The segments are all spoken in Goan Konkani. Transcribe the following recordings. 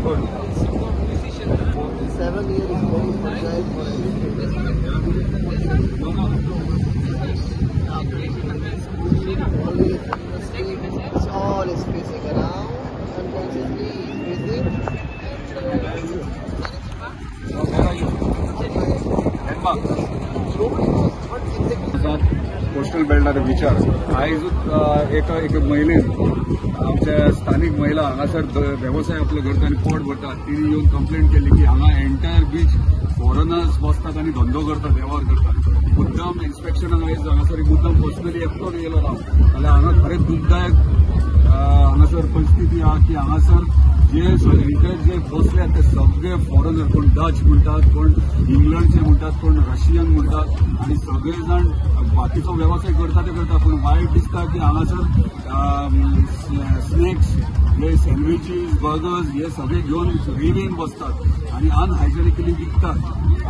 Good. 7 years is very fragile for everything. Always it's all is facing around, unconsciously is facing. Where are you? Denmark. Nobody knows what exactly. Coastal बेल्टार विचार आयज एका एक महिलेन आमच्या स्थानीक महिला हांगासर वेवसाय आपलो करता आनी पोट भरता, तिणी येवन कंप्लेंट केली की हांगा एंटायर बीच फॉरेनर्स बसतात आनी धंदो करतात, वेव्हार करतात. मुद्दाम इन्स्पेक्शनाक आयज हांगासर मुद्दाम पर्सनली एकटो येयलो ना जाल्यार हांगा खरेंच दुखदायक हांगासर परिस्थिती आहा की हांगासर जे एंटायर जे बसल्यात ते सगळे फॉरेनर, कोण डच म्हणटात, कोण इंग्लंडचे म्हणटात, कोण रशियन म्हणटात आनी सगळे जाण बाकीचो वेवसाय करता ते करता. पूण वायट दिसता की हांगासर स्नॅक्स हे सँडविचीस, बर्गर्स हे सगळे घेवन रेवेन बसतात आनी अनहायजेनिकली विकतात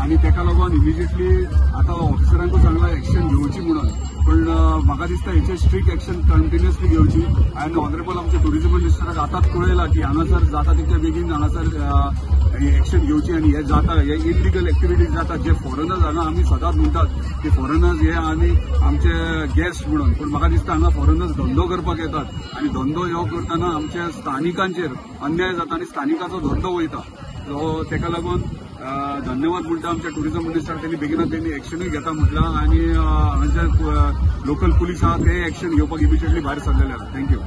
आनी तेका लागून इमिजिएटली आतां ऑफिसरांकूय सांगलां एक्शन घेवची म्हणून. पण म्हाका दिसता हेचेर स्ट्रिक्ट एक्शन कंटिन्युअसली घेवची आनी ऑनरेबल आमच्या टुरिझम मिनिस्टराक आतांच कळयलां की हांगासर जाता तितल्या बेगीन हांगासर एक्शन घेवची आनी हे जाता हे इलिगल एक्टिविटीज जाता जे फॉरेनर्स हांगा आमी सदांच म्हणटात की फॉरेनर्स हे आनी आमचे गेस्ट म्हणून, पूण म्हाका दिसता हांगा फॉरेनर्स धंदो करपाक येतात आनी धंदो ह्यो करतना आमच्या स्थानिकांचेर अन्याय जाता आनी स्थानिकाचो धंदो वयता. सो तेका लागून धन्यवाद म्हणटा आमच्या टुरिझम मिनिस्टर, त्यांनी बेगिनात त्यांनी एक्शनूय घेता म्हटलां आनी हांगाचे लोकल पुलीस आहा ते एक्शन घेवपाक इमिजिएटली भायर सरलेले आहा. Thank you.